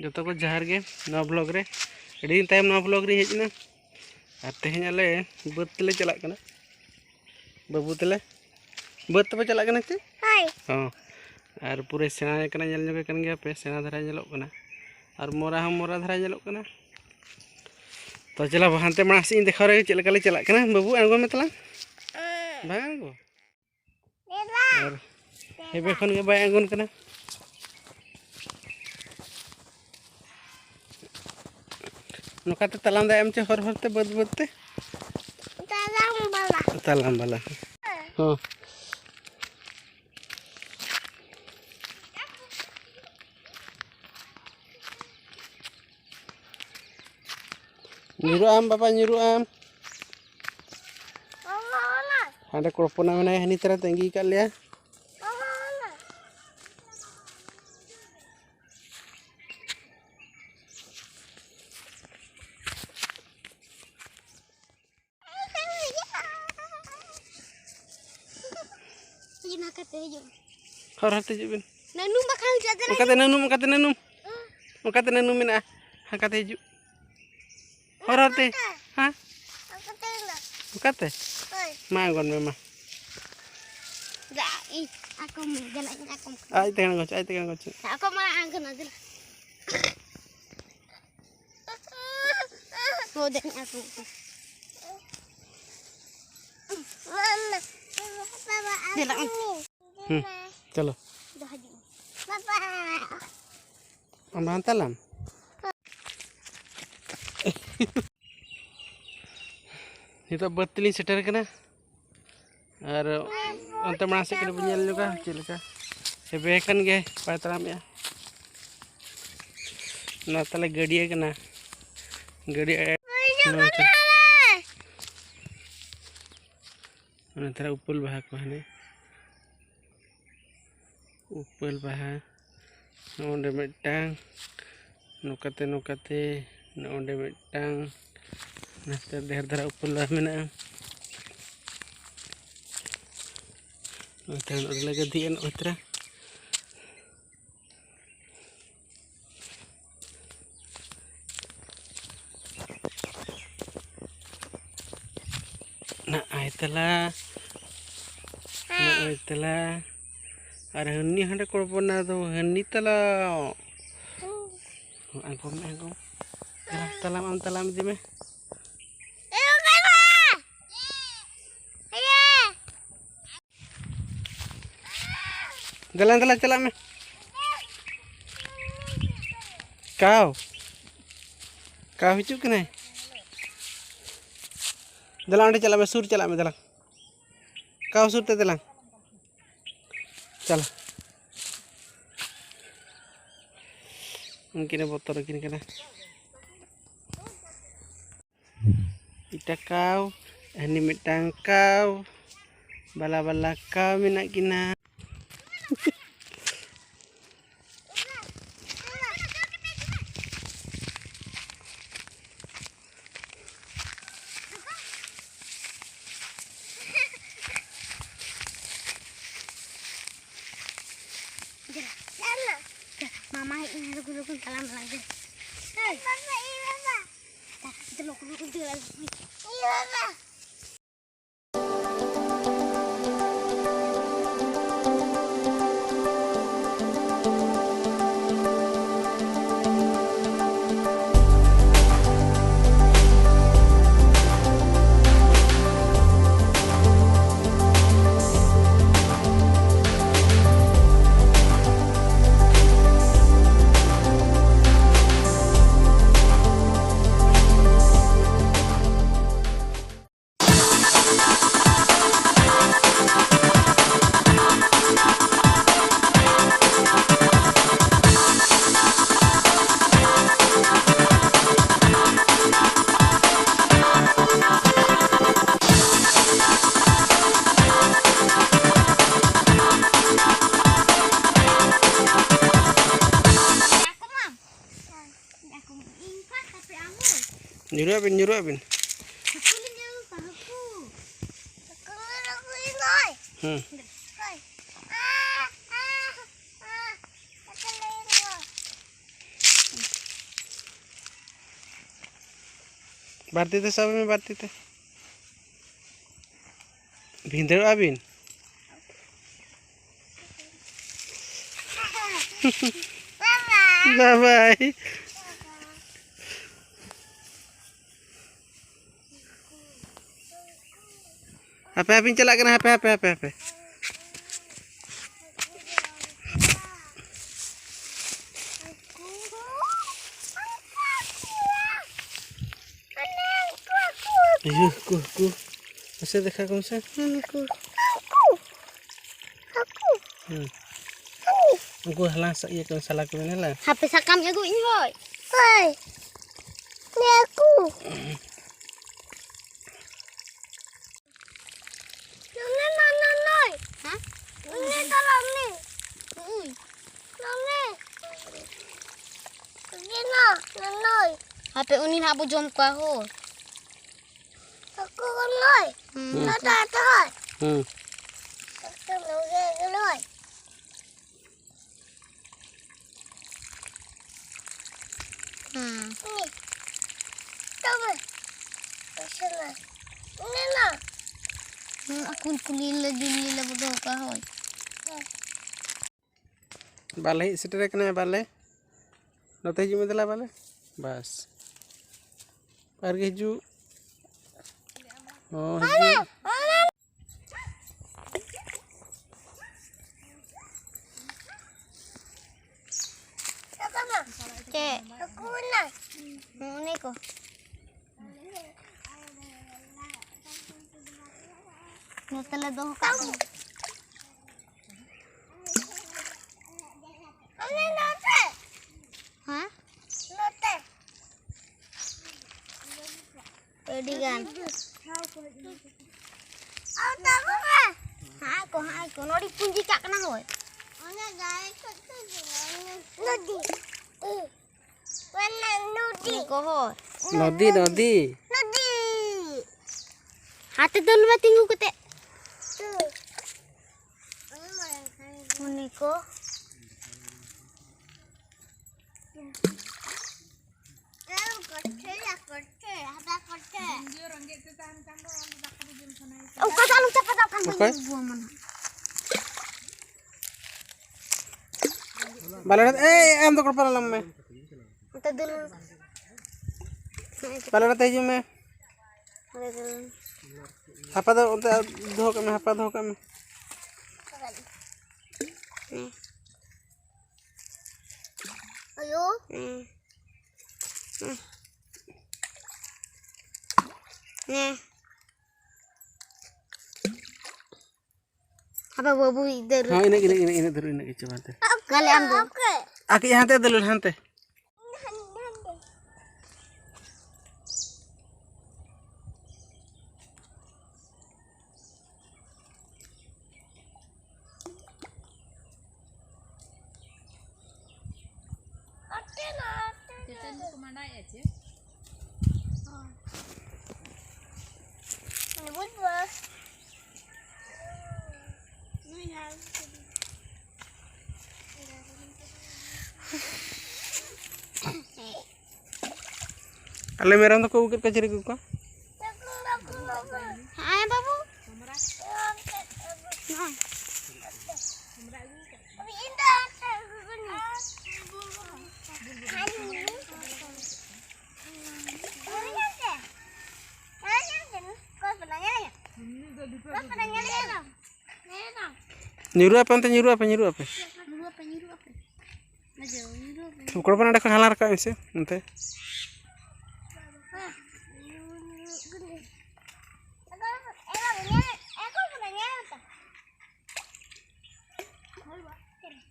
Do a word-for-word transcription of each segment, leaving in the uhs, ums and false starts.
ᱡᱚᱛᱚ ᱠᱚ ᱡᱚᱦᱟᱨ ᱜᱮ ᱱᱚᱣᱟ vlog ᱨᱮ᱾ ᱟᱹᱰᱤ ᱫᱤᱱ ᱛᱟᱭᱚᱢ ᱱᱚᱣᱟ vlog ᱨᱤᱧ ᱦᱮᱡ ᱮᱱᱟ᱾ ᱟᱨ ᱛᱮᱦᱮᱧ ᱟᱞᱮ ᱵᱟᱹᱫᱽ ᱛᱮᱞᱮ ᱪᱟᱞᱟᱜ ᱠᱟᱱᱟ᱾ ᱵᱟᱹᱵᱩ ᱛᱮᱞᱮ ᱵᱟᱹᱫᱽ ᱛᱮᱯᱮ ᱪᱟᱞᱟᱜ ᱠᱟᱱᱟ ᱪᱮ? ᱦᱳᱭ᱾ ᱦᱚᱸ᱾ ᱟᱨ ᱯᱩᱨᱟᱹ ᱥᱮᱬᱟ ᱠᱟᱱᱟ, ᱧᱮᱞ ᱧᱚᱜᱮ ᱠᱟᱱ ᱜᱮᱭᱟ ᱯᱮ, ᱥᱮᱬᱟ ᱫᱷᱟᱨᱟ ᱧᱮᱞᱚᱜ ᱠᱟᱱᱟ᱾ ᱟᱨ ᱢᱚᱨᱟ ᱦᱚᱸ ᱢᱚᱨᱟ ᱫᱷᱟᱨᱟ ᱧᱮᱞᱚᱜ ᱠᱟᱱᱟ᱾ ᱛᱚ ᱪᱟᱞᱟᱣ ᱦᱟᱱᱛᱮ ᱢᱟᱲᱟᱝ ᱥᱮᱫ ᱤᱧ ᱫᱮᱠᱷᱟᱣ ᱨᱮᱜᱮ ᱪᱮᱫ ᱞᱮᱠᱟ ᱞᱮ ᱪᱟᱞᱟᱜ ᱠᱟᱱᱟ᱾ ᱵᱟᱹᱵᱩ, ᱟᱬᱜᱚᱱ ᱢᱮ ᱛᱟᱞᱟᱝ᱾ ᱵᱟᱝ ᱟᱬᱜᱚ? ᱟᱨ ᱦᱮᱵᱮ ᱠᱷᱚᱱ ᱜᱮ ᱵᱟᱭ ᱟᱬᱜᱚᱱ ᱠᱟᱱᱟ᱾ ᱱᱚᱝᱠᱟᱛᱮ ᱛᱟᱲᱟᱢ ᱫᱟᱭ ᱮᱢ ᱪᱮ ᱦᱚᱨ ᱦᱚᱨ ᱛᱮ, ᱵᱟᱹᱫᱽ ᱵᱟᱹᱫᱽ ᱛᱮ᱾ ᱛᱟᱲᱟᱢ ᱵᱟᱞᱟ᱾ ᱛᱟᱲᱟᱢ ᱵᱟᱞᱟ᱾ ᱦᱚᱸ᱾ ᱧᱩᱨᱩᱜ ᱟᱢ ᱵᱟᱵᱟ, ᱧᱩᱨᱩᱜ ᱟᱢ᱾ ᱦᱟᱸᱰᱮ ᱠᱚᱞᱯᱚᱱᱟ ᱢᱮᱱᱟᱭᱟ, ᱦᱟᱹᱱᱤ ᱛᱟᱨᱟ ᱛᱟᱺᱜᱤ ᱟᱠᱟᱫ ᱞᱮᱭᱟ᱾ ᱦᱤᱡᱩᱜ ᱢᱮ, ᱦᱟᱱᱠᱟ ᱛᱮ ᱦᱤᱡᱩᱜ ᱢᱮ᱾ ᱦᱚᱨ ᱦᱚᱨ ᱛᱮ ᱦᱤᱡᱩᱜ ᱵᱤᱱ᱾ ᱱᱟᱹᱱᱩᱢ ᱵᱟᱠᱷᱟᱱ ᱦᱤᱡᱩᱜᱼᱟ, ᱫᱮᱞᱟ᱾ ᱚᱱᱠᱟᱛᱮ ᱱᱟᱹᱱᱩᱢ, ᱚᱱᱠᱟᱛᱮ ᱱᱟᱹᱱᱩᱢ᱾ ᱚᱱᱠᱟᱛᱮ ᱱᱟᱹᱱᱩᱢ ᱢᱮᱱᱟᱜᱼᱟ, ᱦᱟᱱᱠᱟ ᱛᱮ ᱦᱤᱡᱩᱜ᱾ ᱦᱚᱨ ᱦᱚᱨ ᱛᱮ᱾ ᱦᱮᱸ? ᱚᱱᱠᱟᱛᱮ᱾ ᱦᱳᱭ᱾ ᱢᱟ ᱟᱬᱜᱚᱱ ᱢᱮ, ᱢᱟ᱾ ᱫᱟ, ᱤᱧ ᱟᱠᱚᱢ ᱢᱮ, ᱫᱮᱞᱟ, ᱤᱧ ᱟᱠᱚᱢ ᱠᱟᱱᱟ᱾ ᱟᱡ ᱛᱮᱜᱮ ᱟᱬᱜᱚᱱ ᱪᱚ, ᱟᱡ ᱛᱮᱜᱮ ᱟᱬᱜᱚᱱ ᱪᱚ᱾ ᱟᱠᱚᱢ ᱢᱟ ᱟᱬᱜᱚᱱᱟ, ᱫᱮᱞᱟ᱾ ᱦᱳᱭ, ᱫᱮᱞᱟ, ᱤᱧ ᱟᱠᱚᱢ ᱠᱟᱱᱟ᱾ ᱢᱟᱢᱟ, ᱵᱟᱵᱟ, ᱫᱮᱞᱟ, ᱟᱠᱚᱢ ᱢᱮ᱾ ᱦᱩᱸ, ᱪᱚᱞᱚ᱾ ᱫᱚ ᱦᱤᱡᱩᱜ ᱢᱮ᱾ ᱵᱟᱵᱟ᱾ ᱟᱢ ᱵᱟᱝ ᱛᱟᱞᱟᱢ? ᱱᱤᱛᱚᱜ ᱵᱟᱹᱫᱽ ᱛᱮᱞᱤᱧ ᱥᱮᱴᱮᱨ ᱠᱟᱱᱟ᱾ ᱟᱨ ᱚᱱᱛᱮ ᱢᱟᱲᱟᱝ ᱥᱮᱫ ᱠᱟᱹᱴᱤᱡ ᱵᱚᱱ ᱧᱮᱞ ᱧᱚᱜᱟ ᱪᱮᱫ ᱞᱮᱠᱟ᱾ ᱦᱮᱵᱮ ᱟᱠᱟᱱ ᱜᱮ, ᱵᱟᱭ ᱛᱟᱲᱟᱢᱮᱜᱼᱟ᱾ ᱱᱚᱣᱟ ᱛᱟᱞᱮ ᱜᱟᱹᱰᱭᱟᱹ ᱠᱟᱱᱟ᱾ ᱜᱟᱹᱰᱭᱟᱹ ᱱᱚᱣᱟ ᱛᱟᱞᱮ᱾ ᱚᱱᱟ ᱫᱷᱟᱨᱮ ᱩᱯᱟᱹᱞ ᱵᱟᱦᱟ ᱠᱚ ᱦᱟᱱᱮ᱾ ᱩᱯᱟᱹᱞ ᱵᱟᱦᱟ᱾ ᱱᱚᱜᱼᱚᱸᱰᱮ ᱢᱤᱫᱴᱟᱝ᱾ ᱱᱚᱝᱠᱟᱛᱮ, ᱱᱚᱝᱠᱟᱛᱮ, ᱱᱚᱜᱼᱚᱸᱰᱮ ᱢᱤᱫᱴᱟᱝ᱾ ᱱᱟᱛᱮ ᱰᱷᱮᱨ ᱫᱷᱟᱨᱟ ᱩᱯᱟᱹᱞ ᱵᱟᱦᱟ ᱢᱮᱱᱟᱜᱼᱟ᱾ ᱱᱚᱛᱮ ᱱᱚᱜᱼᱚᱸᱰᱮ ᱞᱮ ᱜᱟᱹᱫᱷᱤᱜᱼᱟ ᱱᱚᱜᱼᱚᱭ ᱛᱚᱨᱟ᱾ ᱛᱟᱞᱟ᱾ ᱱᱚᱜᱼᱚᱭ ᱛᱟᱞᱟ᱾ ᱟᱨ ᱦᱟᱹᱱᱤ ᱦᱟᱸᱰᱮ ᱠᱚᱲᱵᱚᱱᱟ ᱫᱚ ᱦᱟᱹᱱᱤ ᱛᱟᱞᱟ᱾ ᱟᱬᱜᱚᱢ ᱢᱮ, ᱟᱬᱜᱚᱢ᱾ ᱛᱟᱞᱟᱢ ᱟᱢ, ᱛᱟᱞᱟᱢ ᱤᱫᱤ ᱢᱮ᱾ ᱫᱮᱞᱟ, ᱫᱮᱞᱟ, ᱪᱟᱞᱟᱜ ᱢᱮ᱾ ᱠᱟᱣ, ᱠᱟᱣ ᱦᱤᱡᱩᱜ ᱠᱟᱱᱟᱭ᱾ ᱫᱮᱞᱟ, ᱚᱸᱰᱮ ᱪᱟᱞᱟᱜ ᱢᱮ, ᱥᱩᱨ ᱪᱟᱞᱟᱜ ᱢᱮ, ᱫᱮᱞᱟ᱾ ᱠᱟᱣ ᱥᱩᱨ ᱛᱮ ᱫᱮᱞᱟ᱾ ᱪᱟᱞᱟᱜ᱾ ᱩᱱᱠᱤᱱᱮ ᱵᱚᱛᱚᱨ ᱟᱹᱠᱤᱱ ᱠᱟᱱᱟ᱾ ᱢᱤᱫᱴᱟᱝ ᱠᱟᱣ, ᱦᱟᱹᱱᱤ ᱢᱤᱫᱴᱟᱝ ᱠᱟᱣ, ᱵᱟᱞᱟ ᱵᱟᱞᱟ ᱠᱟᱣ ᱢᱮᱱᱟᱜ ᱠᱤᱱᱟ᱾ ᱢᱟᱢᱟ ᱦᱮᱡ ᱮᱱᱟ, ᱞᱩᱜᱩ ᱞᱩᱜᱩ ᱛᱟᱲᱟᱢ ᱞᱟᱝ ᱫᱮ᱾ ᱦᱮᱸ᱾ ᱞᱩᱜᱩ ᱞᱩᱜᱩ ᱛᱟᱲᱟᱢ ᱞᱟᱝ ᱫᱮ᱾ ᱧᱩᱨᱩᱜ ᱟᱵᱤᱱ, ᱧᱩᱨᱩᱜ ᱟᱵᱤᱱ᱾ ᱦᱩᱸ᱾ ᱵᱟᱹᱲᱛᱤ ᱛᱮ ᱥᱟᱵ ᱢᱮ, ᱵᱟᱹᱲᱛᱤ ᱛᱮ᱾ ᱵᱷᱤᱸᱫᱟᱹᱲᱚᱜᱼᱟ ᱵᱤᱱ᱾ ᱵᱟᱵᱟᱭ᱾ ᱦᱟᱯᱮ, ᱦᱟᱯᱮᱧ ᱪᱟᱞᱟᱜ ᱠᱟᱱᱟ, ᱦᱟᱯᱮ, ᱦᱟᱯᱮ, ᱦᱟᱯᱮ, ᱦᱟᱯᱮ᱾ ᱤᱭᱟᱹ, ᱦᱟᱹᱠᱩ, ᱦᱟᱹᱠᱩ᱾ ᱢᱟᱥᱮ ᱫᱮᱠᱷᱟ ᱠᱚᱢ ᱥᱮ᱾ ᱦᱩᱸ, ᱦᱟᱹᱠᱩ᱾ ᱦᱟᱹᱠᱩ᱾ ᱦᱩᱸ᱾ ᱦᱟᱹᱠᱩ᱾ ᱩᱱᱠᱩ ᱦᱟᱞᱟᱝ ᱥᱟ-, ᱤᱭᱟᱹ ᱠᱚ, ᱥᱟᱞᱟ ᱠᱚ ᱢᱮᱱᱟ ᱞᱮ᱾ ᱦᱟᱯᱮ ᱥᱟᱠᱟᱢ ᱟᱹᱜᱩ ᱤᱧ ᱦᱳᱭ᱾ ᱦᱳᱭ᱾ ᱦᱟᱹᱠᱩ᱾ ᱱᱚᱱᱚᱭ ᱢᱟ, ᱱᱚᱱᱚᱭ᱾ ᱦᱮᱸ? ᱱᱚᱱᱚᱭ ᱛᱟᱞᱟ ᱱᱚᱱᱚᱭ᱾ ᱱᱩᱭ? ᱱᱚᱱᱚᱭ᱾ ᱜᱮᱱᱟ, ᱱᱚᱱᱚᱭ᱾ ᱦᱟᱯᱮ ᱩᱱᱤ ᱱᱟᱦᱟᱜ ᱵᱚ ᱡᱚᱢ ᱠᱚᱣᱟ ᱦᱳ᱾ ᱦᱟᱹᱠᱩ ᱱᱚᱱᱚᱭ᱾ ᱦᱩᱸ᱾ ᱱᱚᱛᱮ, ᱱᱚᱛᱮ ᱦᱳᱭ᱾ ᱦᱩᱸ᱾ ᱱᱚᱛᱮ ᱱᱚᱱᱚᱭ᱾ ᱦᱩᱸ᱾ ᱩᱱᱤ᱾ ᱛᱚᱵᱮ᱾ ᱩᱥᱩᱞᱟ᱾ ᱩᱱᱤ ᱢᱟ᱾ ᱦᱩᱸ, ᱟᱠᱩᱞ ᱠᱩᱞᱤ ᱞᱮ ᱫᱤᱞ ᱞᱮ ᱵᱚᱫᱚ ᱠᱟ ᱦᱳᱭ᱾ ᱦᱮᱸ᱾ ᱵᱟᱞᱮ ᱦᱮᱡ ᱥᱮᱴᱮᱨ ᱟᱠᱟᱱᱟ, ᱵᱟᱞᱮ᱾ ᱱᱚᱛᱮ ᱦᱤᱡᱩᱜ ᱢᱮ ᱫᱮᱞᱟ, ᱵᱟᱞᱮ᱾ ᱵᱟᱥ᱾ ᱟᱨ ᱜᱮ ᱦᱤᱡᱩᱜ᱾ ᱦᱚᱸ, ᱦᱤᱡᱩᱜ᱾ ᱪᱮᱫ? ᱦᱟᱹᱠᱩ ᱢᱮᱱᱟᱭ᱾ ᱦᱩᱸ, ᱩᱱᱤ ᱠᱚ᱾ ᱱᱚᱛᱮ ᱞᱮ ᱫᱚᱦᱚ ᱠᱟᱜ ᱠᱚᱣᱟ᱾ ᱦᱮᱸ? ᱟᱹᱰᱤ ᱜᱟᱱ᱾ ᱦᱟᱸᱜ ᱠᱚ, ᱦᱟᱸᱜ ᱠᱚ, ᱱᱚᱰᱮ ᱯᱩᱸᱡᱤ ᱠᱟᱜ ᱠᱟᱱᱟ ᱦᱳᱭ᱾ ᱱᱚᱫᱤ᱾ ᱱᱚᱫᱤ᱾ ᱱᱩᱠᱩ ᱦᱳᱭ᱾ ᱱᱚᱫᱤ, ᱱᱚᱫᱤ᱾ ᱱᱚᱫᱤ᱾ ᱦᱟᱛᱮ ᱫᱚ ᱞᱩᱢᱟ ᱛᱤᱸᱜᱩ ᱠᱟᱛᱮ᱾ ᱩᱱᱤ ᱠᱚ᱾ ᱚᱠᱟ ᱥᱮᱫ ᱟᱞᱚᱢ ᱪᱟᱯᱟᱫᱟ, ᱠᱷᱟᱱ ᱫᱚ ᱚᱠᱚᱭ? ᱤᱧ ᱟᱹᱜᱩ ᱟᱢᱟ ᱱᱟᱦᱟᱜ᱾ ᱵᱟᱞᱮ ᱮᱭ, ᱟᱢ ᱫᱚ ᱠᱚᱲᱯᱟ ᱞᱟᱞᱟᱢ ᱢᱮ᱾ ᱚᱱᱛᱮ ᱫᱩᱞ᱾ ᱵᱟᱞᱮ ᱦᱤᱡᱩᱜ ᱢᱮ᱾ ᱦᱟᱯᱟ ᱫᱚ ᱚᱱᱛᱮ ᱫᱚᱦᱚ ᱠᱟᱜ ᱢᱮ, ᱦᱟᱯᱟ ᱫᱚᱦᱚ ᱠᱟᱜ ᱢᱮ᱾ ᱦᱮᱸ᱾ ᱟᱭᱳ᱾ ᱦᱮᱸ᱾ ᱦᱮᱸ᱾ ᱦᱮᱸ᱾ ᱦᱟᱯᱮ ᱵᱟᱹᱵᱩ ᱤᱫᱟᱹᱨ᱾ ᱦᱮᱸ, ᱤᱱᱟᱹᱜ, ᱤᱱᱟᱹᱜ, ᱤᱱᱟᱹᱜ, ᱤᱱᱟᱹᱜ ᱫᱷᱟᱹᱨᱤᱡ, ᱤᱱᱟᱹᱜ ᱜᱮ ᱪᱟᱵᱟ ᱛᱮ᱾ ᱢᱟᱞᱮ ᱟᱢ ᱫᱚ᱾ ᱟᱠᱤ ᱦᱟᱱᱛᱮ ᱫᱟᱹᱞ ᱦᱟᱱᱛᱮ᱾ ᱪᱮᱛᱟᱱ ᱫᱚᱠᱚ ᱢᱟᱰᱟᱭᱮᱫᱼᱟ ᱪᱮ? ᱟᱞᱮ ᱢᱮᱨᱚᱢ ᱫᱚᱠᱚ ᱟᱹᱜᱩ ᱠᱮᱫ ᱠᱚᱣᱟ, ᱪᱤᱞᱤ ᱠᱚ ᱠᱚ? ᱦᱮᱸ ᱵᱟᱹᱵᱩ᱾ ᱱᱚᱜᱼᱚᱭ᱾ ᱧᱩᱨᱩᱜ ᱟᱯᱮ ᱚᱱᱛᱮ, ᱧᱩᱨᱩᱜ ᱟᱯᱮ, ᱧᱩᱨᱩᱜ ᱟᱯᱮ᱾ ᱠᱚᱲᱟ ᱦᱚᱯᱚᱱ, ᱚᱸᱰᱮ ᱠᱷᱚᱱ ᱦᱟᱞᱟᱝ ᱨᱟᱠᱟᱵ ᱢᱮᱥᱮ ᱚᱱᱛᱮ᱾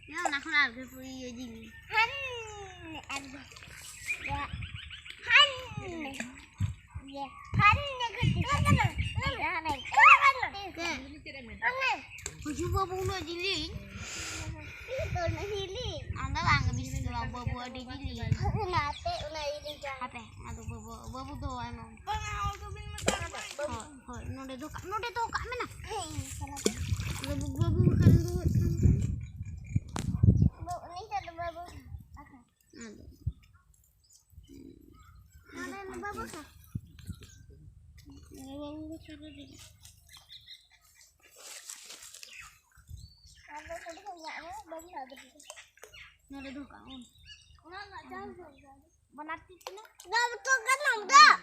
ᱧᱮᱞ, ᱚᱱᱟ ᱠᱷᱚᱱ ᱟᱨ ᱜᱮ ᱤᱭᱟᱹ ᱡᱤᱞ᱾ ᱦᱟᱱ, ᱟᱨ ᱜᱮ᱾ ᱦᱟᱱ᱾ ᱤᱭᱟᱹ᱾ ᱦᱟᱱ, ᱤᱭᱟᱹ, ᱜᱩᱴᱤ᱾ ᱦᱟᱱ, ᱦᱟᱱ᱾ ᱦᱤᱡᱩᱜ ᱵᱟᱹᱵᱩ ᱩᱱᱟᱹᱜ ᱡᱤᱞᱤᱧ᱾ ᱤᱧ ᱫᱚ ᱩᱱᱟᱹᱜ ᱡᱤᱞᱤᱧ᱾ ᱟᱢ ᱫᱚ ᱵᱟᱝ ᱜᱮ ᱵᱤᱥᱤ ᱫᱚ ᱵᱟᱝ, ᱵᱟᱹᱵᱩ ᱟᱹᱰᱤ ᱡᱤᱞᱤᱧ᱾ ᱚᱱᱟᱛᱮ ᱚᱱᱟ ᱡᱤᱞᱤᱧ ᱡᱚᱢ᱾ ᱦᱟᱯᱮ, ᱟᱫᱚ ᱵᱟᱹᱵᱩ, ᱵᱟᱹᱵᱩ ᱫᱚ ᱟᱭᱢᱟ᱾ ᱦᱳᱭ, ᱦᱳᱭ, ᱱᱚᱰᱮ ᱫᱚᱦᱚ ᱠᱟᱜ, ᱱᱚᱰᱮ ᱫᱚᱦᱚ ᱠᱟᱜ ᱢᱮ ᱱᱟ᱾ ᱦᱮᱸ, ᱤᱧ ᱪᱟᱞᱟᱜ ᱠᱟᱱᱟ᱾ ᱵᱟᱹᱵᱩ, ᱵᱟᱹᱵᱩ ᱵᱟᱠᱷᱟᱱ ᱫᱚ ᱦᱩᱭᱩᱜ ᱠᱟᱱ ᱛᱟᱢᱟ᱾ ᱵᱟᱹᱵᱩ, ᱩᱱᱤ ᱴᱷᱮᱱ ᱫᱚ ᱵᱟᱹᱵᱩ᱾ ᱟᱫᱚ᱾ ᱱᱚᱰᱮ ᱫᱚᱦᱚ ᱠᱟᱜ ᱢᱮ᱾ ᱵᱟᱱᱟᱨ ᱛᱤ ᱛᱤᱱᱟᱹᱜ? ᱫᱟᱜ ᱵᱚᱛᱚᱞ ᱜᱟᱱᱚᱜ ᱫᱟᱜ᱾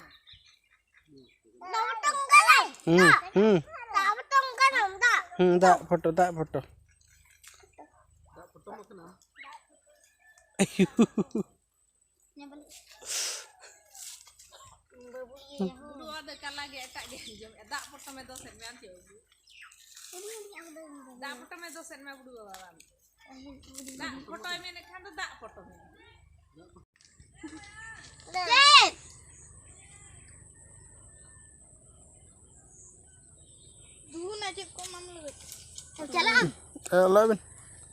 ᱫᱟᱜ ᱵᱚᱛᱚᱞ ᱜᱟᱱᱚᱜ᱾ ᱦᱩᱸ, ᱦᱩᱸ᱾ ᱫᱟᱜ ᱵᱚᱛᱚᱞ ᱜᱟᱱᱚᱜ ᱫᱟᱜ᱾ ᱦᱩᱸ, ᱫᱟᱜ ᱯᱷᱳᱴᱳ, ᱫᱟᱜ ᱯᱷᱳᱴᱳ᱾ ᱵᱟᱹᱵᱩ ᱤᱭᱟᱹ ᱦᱚᱸ᱾ ᱵᱩᱰᱩ ᱟᱫᱚ ᱮᱠᱟᱞᱟ ᱜᱮ ᱮᱴᱟᱜ ᱜᱮ ᱟᱸᱡᱚᱢᱮᱫᱼᱟ᱾ ᱫᱟᱜ ᱯᱚᱴᱚᱢᱮ ᱫᱚᱥᱮᱫ ᱢᱮ ᱟᱢ ᱪᱮᱫ ᱵᱟᱹᱵᱩ? ᱫᱟᱜ ᱯᱚᱴᱚᱢᱮ ᱫᱚᱥᱮᱫ ᱢᱮ ᱵᱩᱰᱩ ᱵᱟᱵᱟ ᱟᱢ᱾ ᱫᱟᱜ ᱯᱷᱳᱴᱳᱭ ᱢᱮᱱᱮᱫ ᱠᱷᱟᱱ ᱫᱚ ᱫᱟᱜ ᱯᱷᱳᱴᱳ ᱢᱮ᱾ ᱪᱮᱫ? ᱫᱩ ᱨᱮᱱᱟᱜ ᱪᱮᱫ ᱠᱚ ᱢᱟᱢᱞᱟ ᱨᱮ? ᱪᱟᱞᱟᱜ ᱟᱢ? ᱦᱮᱸ, ᱞᱟᱹᱭ ᱵᱤᱱ᱾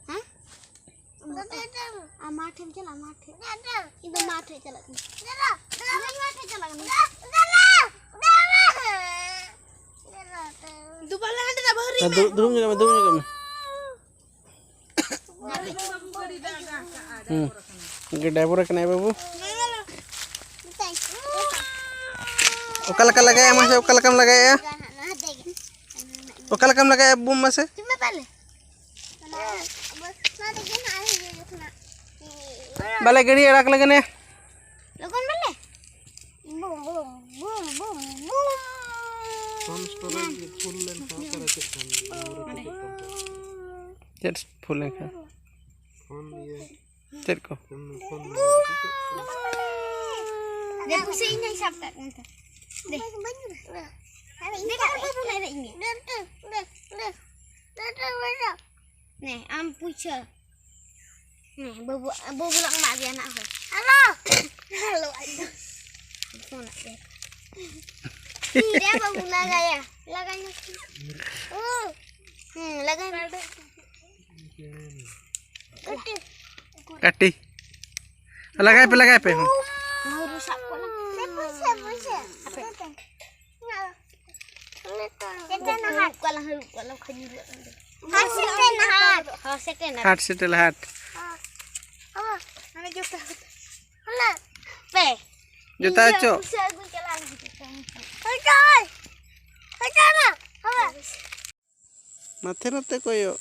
ᱦᱮᱸ? ᱟᱢ ᱢᱟ ᱴᱷᱮᱱ ᱪᱟᱞᱟᱜ, ᱢᱟ ᱴᱷᱮᱱ᱾ ᱤᱧ ᱫᱚ ᱢᱟ ᱴᱷᱮᱱ ᱪᱟᱞᱟᱜ ᱠᱟᱱᱟ᱾ ᱤᱧ ᱫᱚ ᱢᱟ ᱴᱷᱮᱱ ᱪᱟᱞᱟᱜ ᱠᱟᱱᱟ᱾ ᱫᱩ ᱵᱟᱞᱟ ᱦᱟᱸᱰᱮ ᱫᱚ ᱵᱟᱹᱦᱩ ᱨᱤᱡ ᱦᱮᱸ, ᱢᱮ᱾ ᱫᱩ-, ᱫᱩᱲᱩᱵ ᱧᱚᱜ ᱢᱮ, ᱫᱩᱲᱩᱵ ᱧᱚᱜ ᱢᱮ᱾ ᱦᱩᱸ᱾ ᱰᱟᱭᱵᱚᱨ ᱠᱟᱱᱟᱭ ᱵᱟᱹᱵᱩ᱾ ᱚᱠᱟ ᱞᱮᱠᱟ ᱞᱟᱜᱟᱭᱟ ᱢᱟᱥᱮ, ᱚᱠᱟ ᱞᱮᱠᱟᱢ ᱞᱟᱜᱟᱭᱟ? ᱚᱠᱟ ᱞᱮᱠᱟᱢ ᱞᱟᱜᱟᱭᱟ ᱵᱩᱢ ᱢᱟᱥᱮ? ᱵᱟᱞᱮ ᱜᱟᱹᱰᱤ ᱟᱲᱟᱜ ᱞᱟᱹᱜᱤᱫ ᱱᱮ᱾ ᱞᱚᱜᱚᱱ ᱵᱟᱞᱮ᱾ ᱵᱩᱢ, ᱵᱩᱢ, ᱵᱩᱢ, ᱵᱩᱢ, ᱵᱩᱢ᱾ ᱯᱷᱳᱱ ᱥᱴᱳᱨᱮᱡᱽ ᱯᱷᱩᱞ ᱞᱮᱱᱠᱷᱟᱱ ᱚᱠᱟᱨᱮ ᱪᱮᱫ ᱠᱟᱱ ᱜᱮᱭᱟ? ᱪᱮᱫ ᱯᱷᱩᱞ ᱞᱮᱱᱠᱷᱟᱱ? ᱯᱷᱳᱱ ᱤᱭᱟᱹ᱾ ᱪᱮᱫ ᱠᱚ? ᱯᱷᱳᱱ, ᱯᱷᱳᱱ ᱤᱭᱟᱹ᱾ ᱫᱮ, ᱯᱩᱭᱥᱟᱹ ᱤᱧ ᱦᱚᱸᱧ ᱥᱟᱵ ᱠᱟᱜ ᱠᱟᱱ ᱛᱟᱦᱮᱸ᱾ ᱫᱮ᱾ ᱫᱮ, ᱠᱟᱹᱴᱤᱡ ᱵᱟᱹᱵᱩ ᱞᱟᱹᱭ ᱤᱧ ᱜᱮ᱾ ᱱᱮ, ᱟᱢ ᱯᱩᱭᱥᱟᱹ᱾ ᱦᱮᱸ, ᱵᱟᱹᱵᱩ, ᱵᱟᱹᱵᱩ ᱞᱟᱝ ᱮᱢᱟᱜ ᱜᱮᱭᱟ ᱱᱟᱜ ᱦᱳᱭ᱾ ᱦᱮᱞᱳ᱾ ᱦᱮᱞᱳ, ᱟᱡ ᱫᱚ᱾ ᱯᱷᱳᱱ ᱟᱫ ᱜᱮᱭᱟ᱾ ᱛᱤᱨᱮ ᱵᱟᱹᱵᱩ ᱞᱟᱜᱟᱭᱟ? ᱞᱟᱜᱟᱭ ᱢᱮ᱾ ᱳ᱾ ᱦᱮᱸ, ᱞᱟᱜᱟᱭ ᱢᱮ᱾ ᱠᱟᱹᱴᱤ᱾ ᱞᱟᱜᱟᱭ ᱯᱮ, ᱞᱟᱜᱟᱭ ᱯᱮ, ᱦᱚᱸ᱾ ᱢᱟᱹᱨᱩ ᱥᱟᱵ ᱠᱚ ᱞᱟᱝ᱾ ᱥᱮ ᱯᱩᱭᱥᱟᱹ, ᱯᱩᱭᱥᱟᱹ᱾ ᱦᱟᱯᱮ᱾ ᱦᱟᱹᱨᱩᱵ ᱠᱚᱣᱟ ᱞᱟᱝ, ᱦᱟᱹᱨᱩᱵ ᱠᱚᱣᱟ ᱞᱟᱝ, ᱠᱷᱟᱹᱡᱩᱨ ᱨᱮᱭᱟᱜ ᱠᱟᱱ ᱛᱟᱞᱮ᱾ ᱦᱟᱨ ᱥᱮᱴᱮᱱ ᱦᱟᱨ᱾ ᱦᱟᱨ ᱥᱮᱴᱮᱱ ᱦᱟᱨ᱾ ᱦᱟᱨ ᱥᱮᱴᱮᱱ ᱦᱟᱨ᱾ ᱦᱟᱱᱮ ᱡᱩᱛᱟᱹ᱾ ᱦᱟᱱᱟ᱾ ᱯᱮ᱾ ᱡᱩᱛᱟᱹ ᱤᱧ ᱚᱪᱚᱜ᱾ ᱯᱩᱭᱥᱟᱹ ᱟᱹᱜᱩ ᱪᱟᱞᱟᱜ ᱞᱟᱹᱜᱤᱫ᱾ ᱦᱳᱭ ᱛᱚ᱾ ᱢᱟᱛᱷᱮ ᱱᱚᱛᱮ ᱠᱚᱭᱚᱜ᱾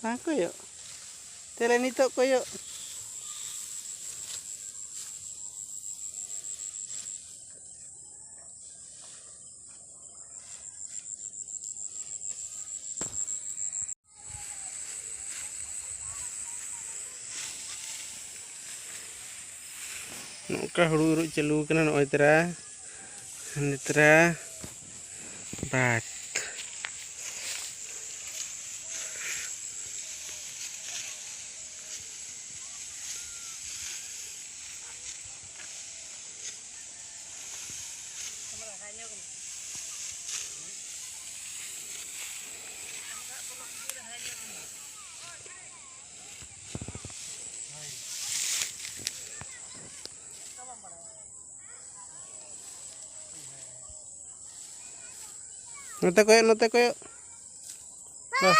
ᱵᱟᱝ ᱠᱚᱭᱚᱜ᱾ ᱛᱟᱦᱞᱮ ᱱᱤᱛᱚᱜ ᱠᱚᱭᱚᱜ᱾ ᱱᱚᱝᱠᱟ ᱦᱩᱲᱩ ᱤᱨᱚᱜ ᱪᱟᱹᱞᱩ ᱠᱟᱱᱟ ᱱᱚᱜᱼᱚᱭ ᱛᱟᱨᱟ᱾ ᱱᱮᱛᱨᱟ ᱵᱟᱫ᱾ ᱱᱚᱛᱮ ᱠᱚᱭᱚᱜ, ᱱᱚᱛᱮ ᱠᱚᱭᱚᱜ᱾ ᱵᱟᱥ᱾